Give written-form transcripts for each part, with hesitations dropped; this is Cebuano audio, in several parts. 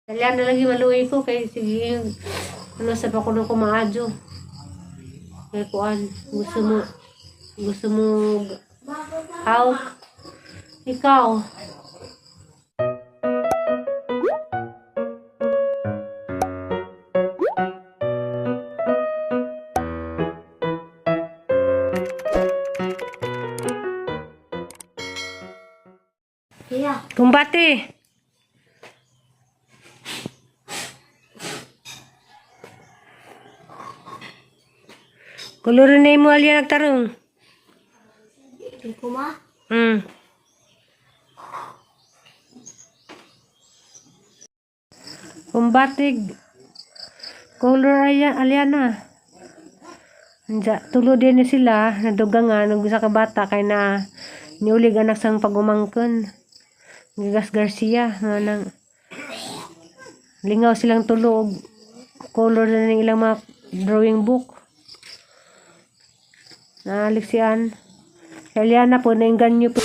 Kaya na lagi maluwi ko kay sige ano sa pa kuno ko maadyo. Kay kuan gusto mo hawk ikaw. Kaya. Kumbate. Kolor na imo alya nagtarong. Di ko ma. Kumbatig. Color aya alyana. Nja, tulo din ni sila nadugangan ug usa ka bata kay na niulig anak sang pagumangkon. Gigas Garcia nga nang lingaw silang tulo og color na ning ilang mga drawing book. Naaliksian. Si Aliana po nainganyo po.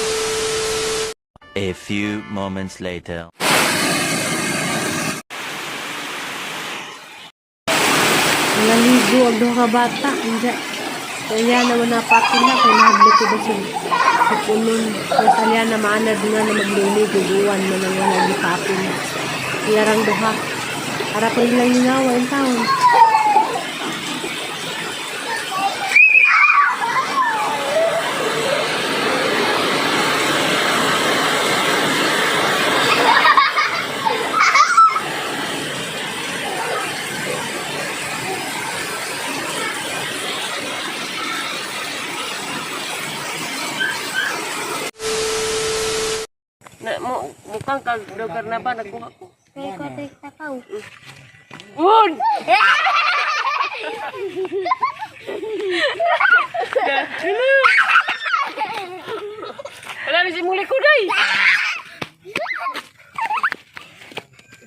A few moments later. Naligo ang duha ka bata. Inja. Kaya naman napati na kay nahadlok ko ba sa punon. Kaya sa Aliana maanad nga na maglinig uguan man ang wala gipapin. Ilarang duha. Ara pa ilang lingawa in taon. Na mo mukhang kag lugar na ba nagkuha ko. Kaya ko ito takaw. Un! Wala ni si mong likod ay.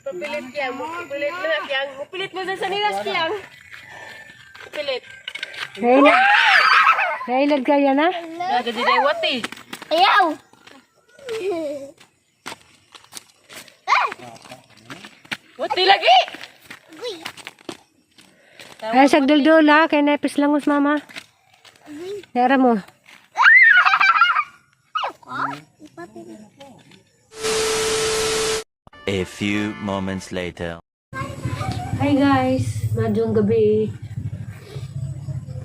Ipapilit kiyang, mupilit mo na kiyang, mupilit mo sa sanilas kiyang. Pilit. Nailad. Nailad kaya na? Nagadiday wati. Ayaw! Wati lagi. Uy! Ay, sa duldul ha. Kay naipis langos mama. Yara mo. Ayaw ko? Ipapilit. A few moments later. Hi guys, madyong gabi.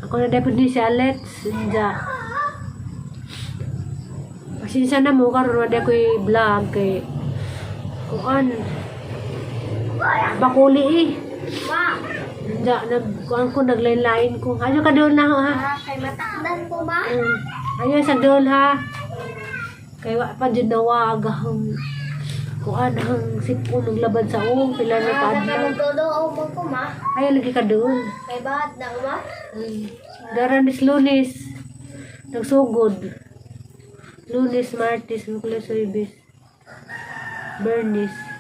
Ako na dapat ni si Alex. Inja. Pasensya na mo karon wala ko'y vlog kay kuan. Bakuli eh. Ma! Inja nag kuan ko naglain-lain ko. Ayo ka doon na ha. Ah, kay matakdan ko ma. Ayo sa doon ha. Kay wa pa jud nawag ang kuan ang sipon ng laban sa uong pila na Ah, kaadlaw. nagdodoo mo ko ma. Ayo lagi ka doon. Kay bahad na ma. Daranis Lunes. Nagsugod. Lunes, Martes, Miyerkules, Huwebes. Bernis.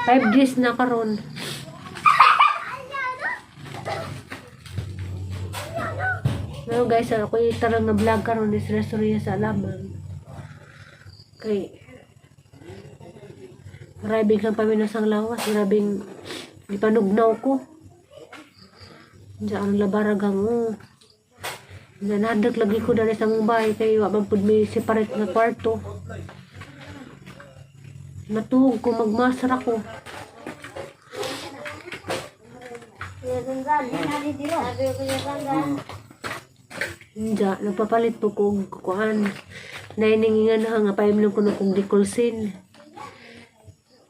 5 days na karon. Pero guys, ako yung tarang na vlog karon is Restoria sa Alamang. Kay grabing kang paminasang lawas, grabing ipanugnaw ko. Diyan ang labarag ang oh. Nanadag lagi ko dali sa mong bahay kay wa man pud may separate nga kwarto. Natuog ko magmasra ko. Hindi, nagpapalit po ko og kuan. Nainingingan na nga paimlong ko na kong dikolsin.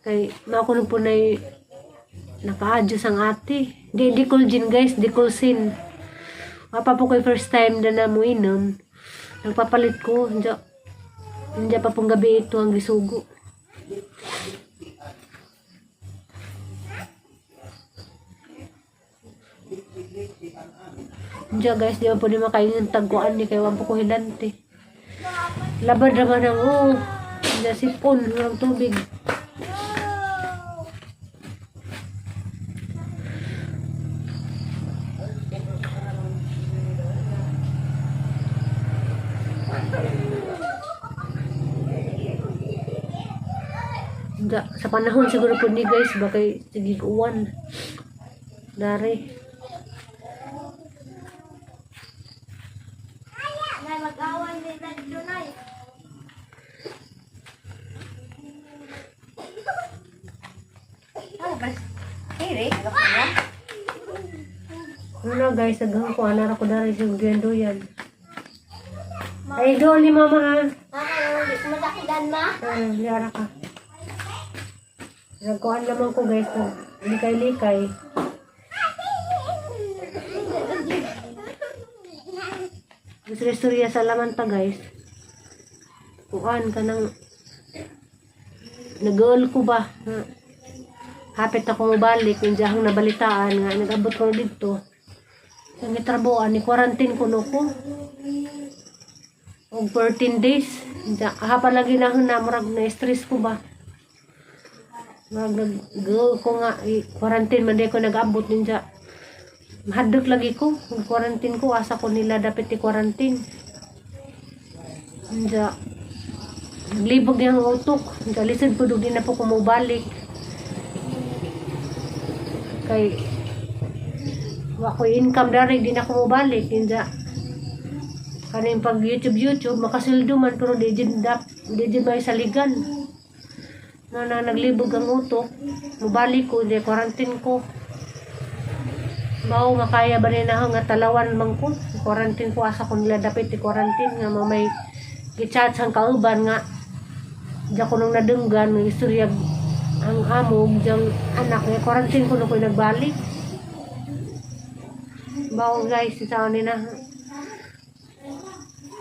Kay mako nung po nay naka-adjust ang ate. Di dikolgin guys, dikolsin. Wapa po ko'y first time na na mo inom. Nagpapalit ko. Hindi, hindi pa pong gabi ito ang gisugo. Hindi guys, di ba po ni makain ng tagguan ni kay po ko hilante. Labad naman ang oh. Hindi sipon, walang tubig. Da, sa panahon siguro po ni guys, bakay sige uwan. Dari. Nay, mag-away ni Dadyo, Nay. Ano na guys, naghang ko, anara ko dari sa duyan-duyan. Ay, doon ni mama ha. Ma, kayo, hindi ko matakdan, ma. Ah, liyara ka. Nagkuhan naman ko guys, likay-likay. Gusto istorya sa laman ta guys. Kuan ka ng nag ko ba? Nga, hapit ako mabalik, yung diyahang nabalitaan nga, nag-abot ko na dito. Sa ngitrabuan, ni quarantine ko no ko. Og 14 days. Diya, hapa lagi na na, murag na stress ko ba. Murag nag ko nga, quarantine man di ko nag-abot ninja. Mahadlok lagi ko, og quarantine ko, asa ko nila dapat i-quarantine. Ninja, naglibog niyang utok. Ninja, lisod po di na po ko mobalik. Kay, wa ko income dari, di na ko mobalik. Ninja, kaning pag YouTube YouTube makasildo man pero di jud dap di jud may saligan na na naglibog ang utok, mobalik ko di quarantine ko mao nga kaya ba nila nga talawan man ko quarantine ko, asa ko nila dapat i-quarantine nga mamay gichat ang kauban nga diya ko nung nadunggan ng istorya ang amo ug diyang anak nga quarantine ko no ko nagbalik. Bao guys, sa ni na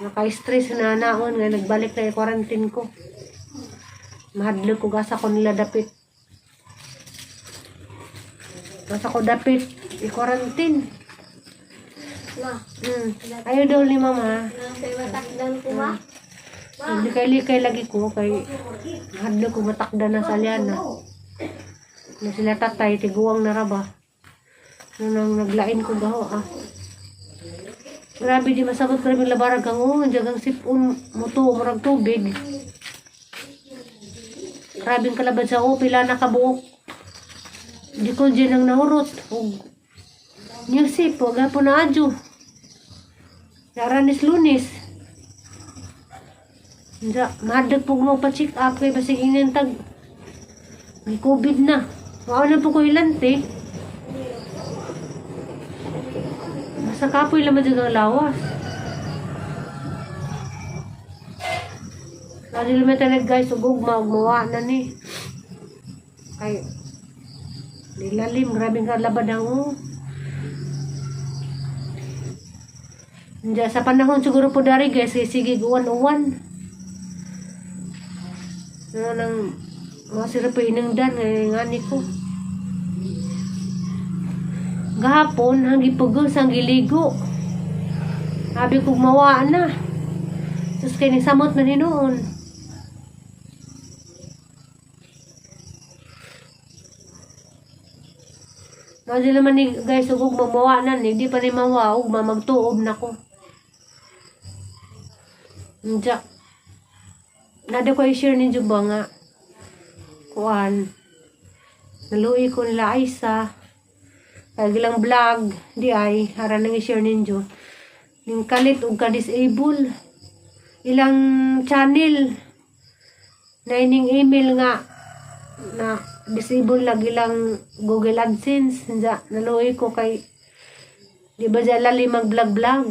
naka-stress na naon nga nagbalik na i-quarantine ko. Mahadlok ko gasa ko nila dapit. Gasa ko dapit i-quarantine. Ma, Ayaw daw ni mama. kay matakdan ko, ma. Likay-likay lagi ko kay mahadlok ko matakda na sa liana. Na sila tatay tiguang na raba. Ano nang naglain ko gaho ah. Grabe di masabot, grabe labarag ang oh, jagang sipon muto murag tubig. Grabe ang kalabad sa oh, pila na kabuok. Di ko dyan ang nahurot. Og new sip, wag po na adyo. Naranis lunes. Hindi, mahadlag po mo pa-check up kay basig ingantag. May COVID na. Mao na po ko ilante. Basta kapoy laman dyan ang lawas. Lagi naman talaga guys, ug ugma, ugmawa na ni. Kay, nilalim, grabe ka labad ang oh. Diyan, sa panahon siguro po dari guys, kay sige uwan-uwan. Ano nang mga sila pa inangdan, ngayon ko. Gahapon, hangi pugos, hangi ligo. Sabi ko, mawa na. Tapos kay samot na hinuon. Mao naman ni guys, ug mamawa na ni, di pa ni mawa, ug mamagtuob na ko. Unja. Nada ko i-share ninyo ba nga kuan. Naluoy ko nila Aisa. Kay gilang vlog di ay hara nang i-share ninyo. Ning kalit og ka-disable ilang channel na ining email nga na disable lagi lang Google AdSense. Nja, naluoy ko kay di ba dya lali mag vlog vlog,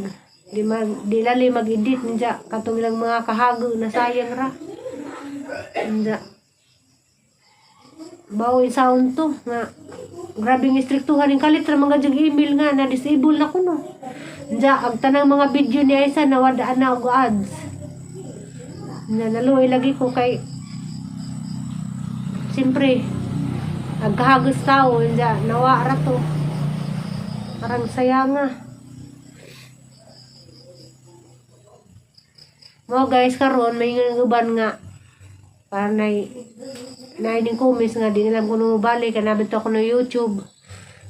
di mag di lali mag edit, nja katong ilang mga kahago na sayang ra. Nja, bawo sound to nga grabe ng istriktuhan ning kalit ra mga dyang email nga na disable na kuno. Nja, ang tanang mga video ni Aisa nawadaan na og ads. Na naluoy lagi ko kay siyempre nagkahagos tao, nja nawa ra to, parang saya nga mo guys. Karon may nga uban nga para nay nay ning comments nga di nila kuno mobalik kay nabito ako ng YouTube.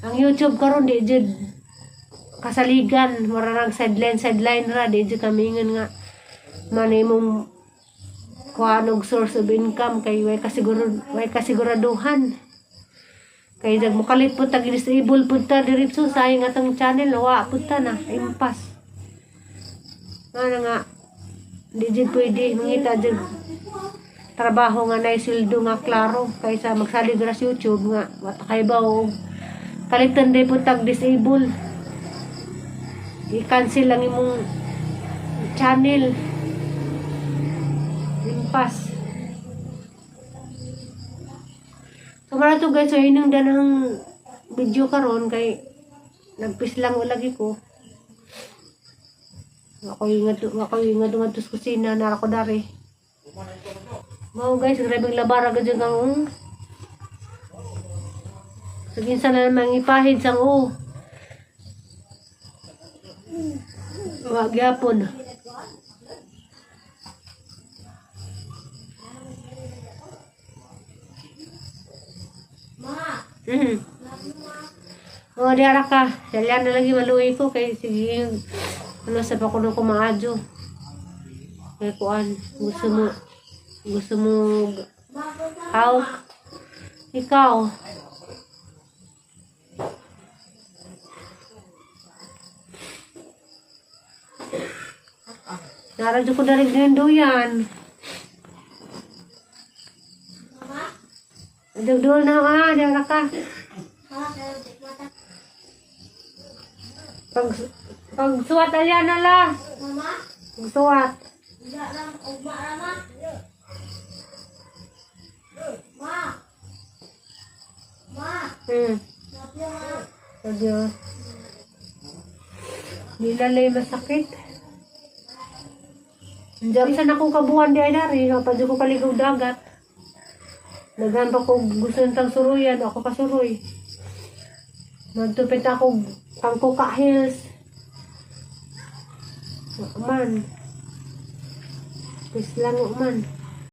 Ang YouTube karon di jud kasaligan, mura rang sideline sideline ra, di jud kami ingon nga man imong Kuha og source of income kay way kasiguraduhan. Kay dag mokalit pud tag disable pud ta diretso, sayang atong channel, wa pud ta na impas. Nga na nga di jud pwede mangita jud trabaho nga nay sweldo nga klaro kaysa magsalig ra sa YouTube nga wa ta kay og kalitan day pud tag disable, i-cancel lang imong channel, impas. So mara to guys, so inong danang video karon kay nagpis lang lagi ko. Ako ingat nga sa kusina, nara ko dari. Mao guys, grabeng labara gud kang ung. Sige sa na naman ipahid sang o. Wa gyapon. Ma. Oh, di ara ka. Dalian na lagi maluwi ko kay sige ano sa pa kuno ko maadyo. Kay kuan, gusto mo hawk. Ikaw. Naradyo ko na rin duyan. Dugdul na ka, di ara ka. Ha, pero di ko matak. Pag suwat ayan na lang. Mama, Pag suwat. ugma ra, ugma ra ma. Ma. Ma, love you, ma. Sabi Nilalay masakit. Diyan sa akong kabuhan di ay dari, kapag ko kaligaw dagat. Naghan pa ko gusto nitang suruyan, ako kasuroy. Magtupit ako pangkuka hills. Man. Pis lang man.